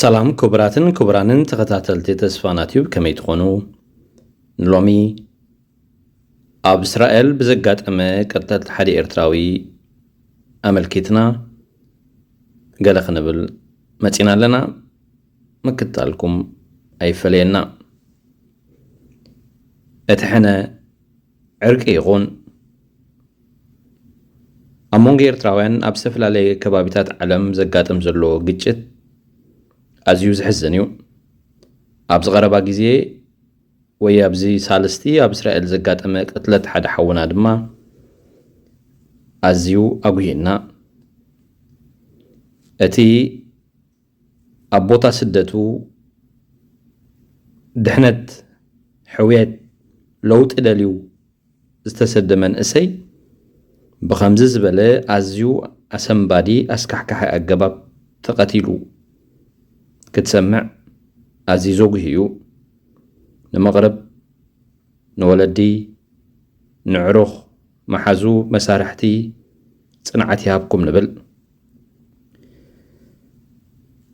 ሰላም ክቡራትን ክቡራንን ተኸታተልቲ ተስፋና ቲዩብ፣ ከመይ ትኾኑ? ንሎሚ ኣብ እስራኤል ብዘጋጠመ ቅትለት ሓደ ኤርትራዊ ኣመልኪትና ገለ ክንብል መጺና ኣለና። ምክታልኩም ኣይፈለየና። እቲ ሕነ ዕርቂ ይኹን። ኣብ መንጎ ኤርትራውያን ኣብ ዝተፈላለየ ከባቢታት ዓለም ዘጋጥም ዘሎ ግጭት ኣዝዩ ዘሕዝን እዩ። ኣብዚ ቀረባ ግዜ ወይ ኣብዚ ሳልስቲ ኣብ እስራኤል ዘጋጠመ ቅትለት ሓደ ሓውና ድማ ኣዝዩ ኣጉሂና። እቲ ኣብ ቦታ ስደቱ ድሕነት፣ ሕውየት፣ ለውጢ ደልዩ ዝተሰደ መንእሰይ ብኸምዚ ዝበለ ኣዝዩ ኣሰንባዲ ኣስካሕካሒ ኣገባብ ተቐቲሉ ክትሰምዕ ኣዝዩ ዘጉሂ እዩ። ንመቕርብ፣ ንወለዲ፣ ንዕሩኽ፣ መሓዙ፣ መሳርሕቲ ጽንዓት ይሃብኩም ንብል።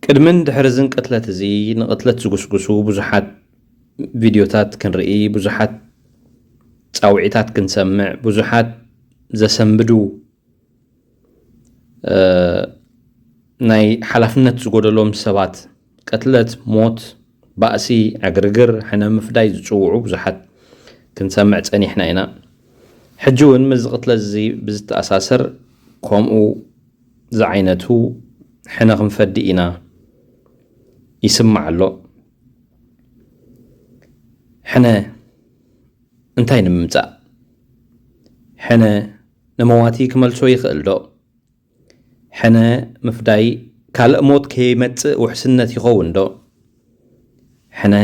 ቅድምን ድሕሪ ዝን ቅትለት እዚ ንቅትለት ዝጉስጉሱ ብዙሓት ቪድዮታት ክንርኢ፣ ብዙሓት ጻውዒታት ክንሰምዕ፣ ብዙሓት ዘሰንብዱ፣ እ፣ ናይ ሓላፍነት ዝጎደሎም ሰባት ቅትለት፣ ሞት፣ ባእሲ፣ ዕግርግር፣ ሕነ ምፍዳይ ዝጽውዑ ብዙሓት ክንሰምዕ ጸኒሕና ኢና። ሕጂ እውን ምስዚ ቅትለት እዚ ብዝተኣሳሰር ከምኡ ዝዓይነቱ ሕነ ክንፈዲ ኢና ይስማዕ ኣሎ። ሕነ እንታይ ንምምጻእ? ሕነ ንመዋቲ ክመልሶ ይኽእል ዶ? ሕነ ምፍዳይ ካልእ ሞት ከይመጽእ ውሕስነት ይኸውን ዶ? ሕነ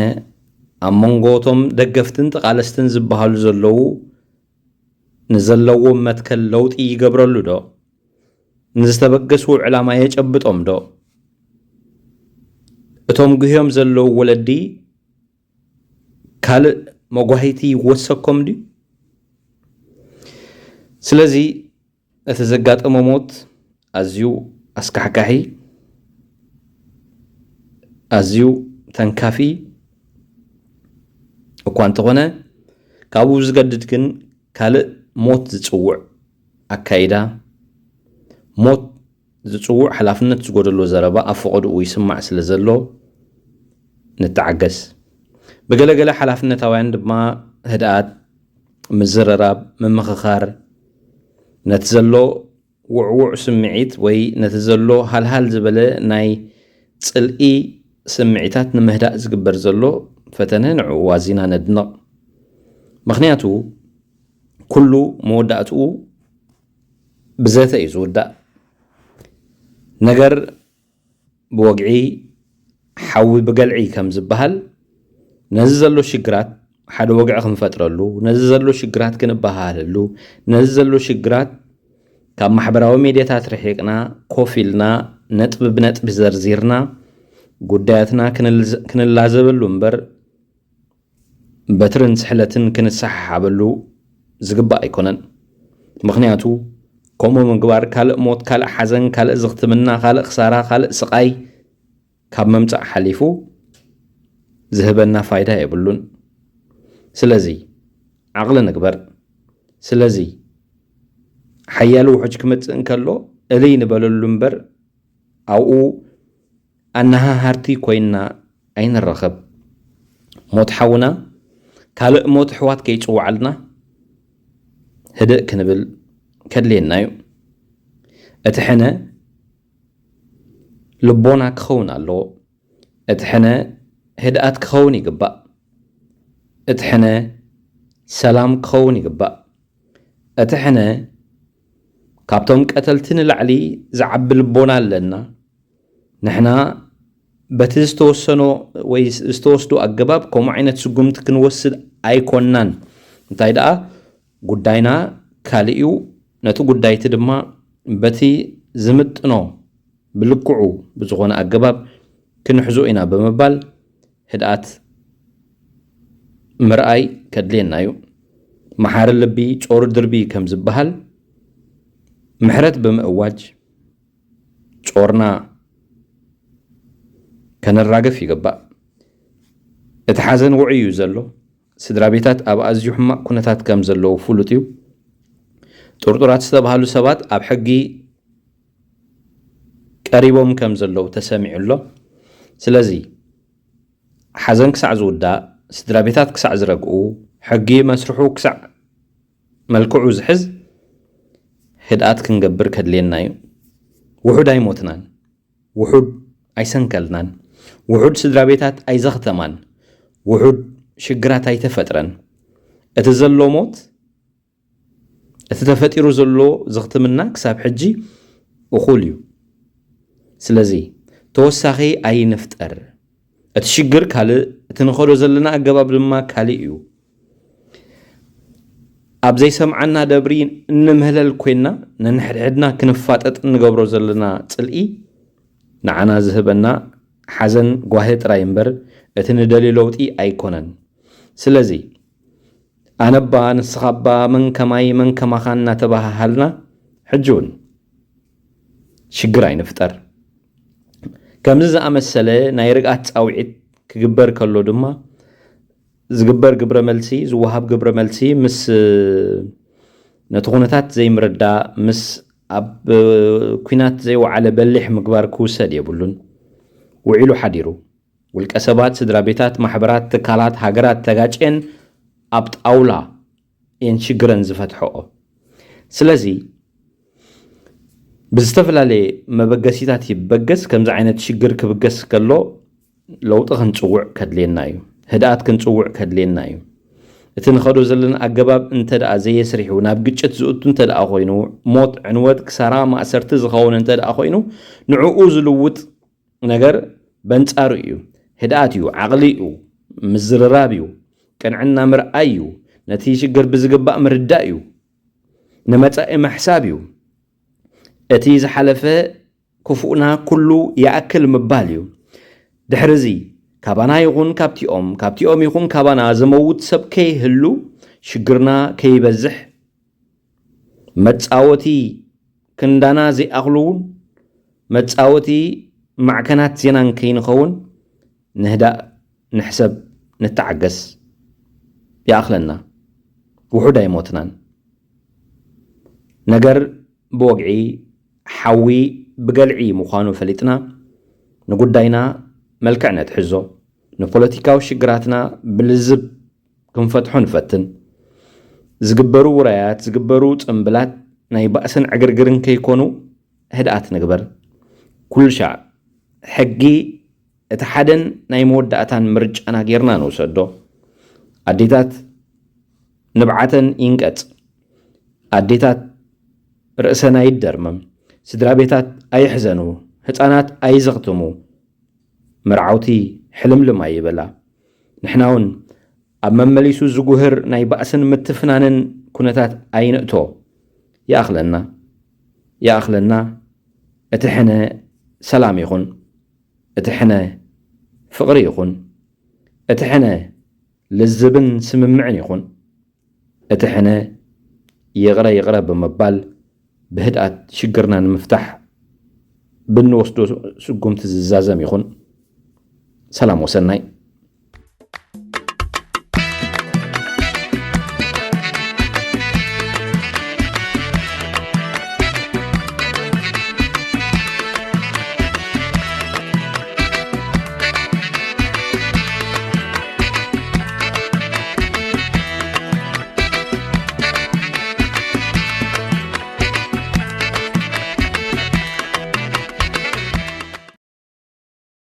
ኣብ መንጎ እቶም ደገፍትን ተቓለስትን ዝበሃሉ ዘለዉ ንዘለዎም መትከል ለውጢ ይገብረሉ ዶ? ንዝተበገስዎ ዕላማ የጨብጦም ዶ? እቶም ጉህዮም ዘለዉ ወለዲ ካልእ መጓሂቲ ይወሰኮም ድዩ? ስለዚ እቲ ዘጋጠሞ ሞት ኣዝዩ ኣስካሕካሒ፣ ኣዝዩ ተንካፊ እኳ እንተኾነ፣ ካብኡ ዝገድድ ግን ካልእ ሞት ዝጽውዕ ኣካይዳ፣ ሞት ዝጽውዕ ሓላፍነት ዝጎደሎ ዘረባ ኣብ ፈቐድኡ ይስማዕ ስለ ዘሎ ንተዓገስ። ብገለገለ ሓላፍነታውያን ድማ ህድኣት፣ ምዝርራብ፣ ምምኽኻር፣ ነቲ ዘሎ ውዕዉዕ ስምዒት ወይ ነቲ ዘሎ ሃልሃል ዝበለ ናይ ጽልኢ ስምዒታት ንምህዳእ ዝግበር ዘሎ ፈተነ ንዕኡ ኣዚና ነድንቕ። ምኽንያቱ ኩሉ መወዳእትኡ ብዘተ እዩ ዝውዳእ። ነገር ብወግዒ ሓዊ ብገልዒ ከም ዝበሃል፣ ነዚ ዘሎ ሽግራት ሓደ ወግዒ ክንፈጥረሉ፣ ነዚ ዘሎ ሽግራት ክንበሃሃለሉ፣ ነዚ ዘሎ ሽግራት ካብ ማሕበራዊ ሜድያታት ርሒቕና ኮፍ ኢልና ነጥቢ ብነጥቢ ዘርዚርና ጉዳያትና ክንልዘ-፣ ክንላዘበሉ እምበር በትርን ስሕለትን ክንሰሓሓበሉ ዝግባእ ኣይኮነን። ምኽንያቱ ከምኡ ምግባር ካልእ ሞት፣ ካልእ ሓዘን፣ ካልእ ዝኽትምና፣ ካልእ ክሳራ፣ ካልእ ስቓይ ካብ ምምጻእ ሓሊፉ ዝህበና ፋይዳ የብሉን። ስለዚ ዓቕሊ ንግበር። ስለዚ ሓያል ውሑጅ ክመጽእ እንከሎ እልይ ንበለሉ እምበር ኣብኡ ኣነሃሃርቲ ኮይንና ኣይንረኸብ። ሞት ሓውና ካልእ ሞት ኣሕዋት ከይጽውዓልና ህድእ ክንብል ከድልየና እዩ። እቲ ሕነ ልቦና ክኸውን ኣለዎ። እቲ ሕነ ህድኣት ክኸውን ይግባእ። እቲ ሕነ ሰላም ክኸውን ይግባእ። እቲ ሕነ ካብቶም ቀተልቲ ንላዕሊ ዝዓቢ ልቦና ኣለና። ንሕና በቲ ዝተወሰኖ ወይ ዝተወስዶ ኣገባብ ከምኡ ዓይነት ስጉምቲ ክንወስድ ኣይኮናን። እንታይ ደኣ ጉዳይና ካልእ እዩ። ነቲ ጉዳይቲ ድማ በቲ ዝምጥኖ ብልክዑ ብዝኾነ ኣገባብ ክንሕዞ ኢና ብምባል ህድኣት ምርኣይ ከድልየና እዩ። መሓሪ ልቢ ጾሩ ድርቢ ከም ዝበሃል ምሕረት ብምእዋጅ ጾርና ከነራግፍ ይግባእ። እቲ ሓዘን ውዑይ እዩ ዘሎ። ስድራ ቤታት ኣብ ኣዝዩ ሕማቕ ኩነታት ከም ዘለዉ ፍሉጥ እዩ። ጥርጡራት ዝተባህሉ ሰባት ኣብ ሕጊ ቀሪቦም ከም ዘለዉ ተሰሚዑ ኣሎ። ስለዚ ሓዘን ክሳዕ ዝውዳእ፣ ስድራ ቤታት ክሳዕ ዝረግኡ፣ ሕጊ መስርሑ ክሳዕ መልክዑ ዝሕዝ ህድኣት ክንገብር ከድልየና እዩ። ውሑድ ኣይሞትናን፣ ውሑድ ኣይሰንከልናን፣ ውሑድ ስድራ ቤታት ኣይዘኽተማን፣ ውሑድ ሽግራት ኣይተፈጥረን። እቲ ዘሎ ሞት፣ እቲ ተፈጢሩ ዘሎ ዘኽትምና ክሳብ ሕጂ እኹል እዩ። ስለዚ ተወሳኺ ኣይንፍጠር። እቲ ሽግር ካልእ፣ እቲ ንኸዶ ዘለና ኣገባብ ድማ ካልእ እዩ። ኣብ ዘይሰምዓና ደብሪ እንምህለል ኮይና፣ ነንሕድሕድና ክንፋጠጥ እንገብሮ ዘለና ጽልኢ ንዓና ዝህበና ሓዘን ጓሂ ጥራይ እምበር፣ እቲ ንደልዮ ለውጢ ኣይኮነን። ስለዚ ኣነባ ንስኻባ መን ከማይ መን ከማኻ እናተባሃሃልና ሕጂ እውን ሽግር ኣይንፍጠር። ከምዚ ዝኣመሰለ ናይ ርግኣት ጻውዒት ክግበር ከሎ ድማ ዝግበር ግብረ መልሲ፣ ዝወሃብ ግብረ መልሲ ምስ ነቲ ኩነታት ዘይምርዳእ፣ ምስ ኣብ ኲናት ዘይወዓለ በሊሕ ምግባር ክውሰድ የብሉን። ውዒሉ ሓዲሩ ውልቀ ሰባት፣ ስድራ ቤታት፣ ማሕበራት፣ ትካላት፣ ሃገራት ተጋጭየን ኣብ ጣውላ እየን ሽግረን ዝፈትሐኦ። ስለዚ ብዝተፈላለየ መበገሲታት ይበገስ። ከምዚ ዓይነት ሽግር ክብገስ ከሎ ለውጢ ክንጽውዕ ከድልየና እዩ። ህድኣት ክንጽውዕ ከድልየና እዩ። እቲ ንኸዶ ዘለና ኣገባብ እንተ ደኣ ዘየስሪሑ፣ ናብ ግጭት ዝእቱ እንተ ደኣ ኮይኑ፣ ሞት፣ ዕንወት፣ ክሳራ፣ ማእሰርቲ ዝኸውን እንተ ደኣ ኮይኑ፣ ንዕኡ ዝልውጥ ነገር በንጻሩ እዩ። ህድኣት እዩ፣ ዓቕሊ እዩ፣ ምዝርራብ እዩ፣ ቅንዕና ምርኣይ እዩ፣ ነቲ ሽግር ብዝግባእ ምርዳእ እዩ፣ ንመጻኢ ምሕሳብ እዩ። እቲ ዝሓለፈ ክፉእና ኩሉ ይኣክል ምባል እዩ። ድሕሪ እዚ ካባና ይኹን ካብቲኦም፣ ካብቲኦም ይኹን ካባና ዝመውት ሰብ ከይህሉ፣ ሽግርና ከይበዝሕ፣ መጻወቲ ክንዳና ዘይኣኽሉ እውን መጻወቲ ማዕከናት ዜናን ከይንኸውን ንህዳእ፣ ንሕሰብ፣ ንተዓገስ። ይኣኽለና። ውሑድ ኣይሞትናን። ነገር ብወግዒ፣ ሓዊ ብገልዒ ምዃኑ ፈሊጥና፣ ንጉዳይና መልክዕ ነትሕዞ፣ ንፖለቲካዊ ሽግራትና ብልዝብ ክንፈትሖ ንፈትን። ዝግበሩ ውራያት፣ ዝግበሩ ጽምብላት ናይ ባእስን ዕግርግርን ከይኮኑ ህድኣት ንግበር። ኩሉ ሻዕ ሕጊ እቲ ሓደን ናይ መወዳእታን ምርጫና ጌርና ንውሰዶ። ኣዴታት ንብዓተን ይንቀጽ። ኣዴታት ርእሰን ኣይደርመም። ስድራ ቤታት ኣይሕዘኑ። ህጻናት ኣይዘኽትሙ። መርዓውቲ ሕልምልም ኣይበላ። ንሕና እውን ኣብ መመሊሱ ዝጉህር ናይ ባእስን ምትፍናንን ኩነታት ኣይንእቶ። ይኣኽለና፣ ይኣኽለና። እቲ ሕነ ሰላም ይኹን፣ እቲ ሕነ ፍቕሪ ይኹን፣ እቲ ሕነ ልዝብን ስምምዕን ይኹን፣ እቲ ሕነ ይቕረ ይቕረ ብምባል ብህድኣት ሽግርና ንምፍታሕ ብንወስዶ ስጉምቲ ዝዛዘም ይኹን። ሰላም ወሰናይ።